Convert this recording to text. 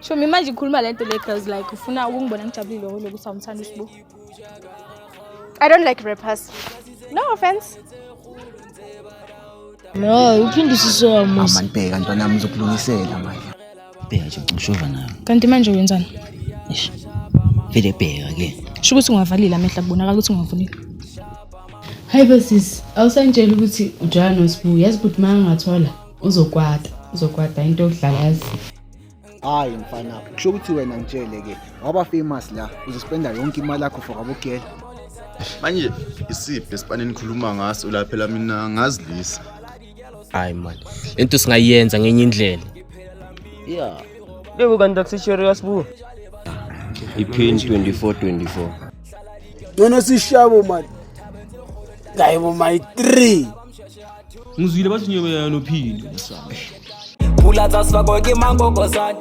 Chomi manje ukhuluma lento le girls like ufuna ukungibona ngijabulile ngokuthi awumthanda uSibu. I don't like rappers. No offense. No, uphinde usisowa musa. Amani bheka ntwana yami ngizokulungisela manje. Bheka nje ngishova nawe. Kanti manje wenzani? Eish. Vele bheka ke. Sho ukuthi ungavalile amehlo kubonakala ukuthi ungavulile. Hayi bo sisi, awusangitshela ukuthi ujwayela noSibu. Yazi ukuthi uma ngingathola uzokwata, uzokwata into yokudlala yazi. Hayi mfana, kusho ukuthi wena ngitshele ke, waba famous la, uzospenda yonke imali yakho for abogela. Manje isiphi esipane nikhuluma ngaso la phela mina ngazilisa. Hayi man, lento singayenza ngenye indlela. Yeah. Lebo kanti akuseserious bu. Ipin 2424. Ngcono sishabo mani. Hayi bo my 3. Ngizwile bathi nyobe nophini. Pula tsa sifakwe ke mangogosane.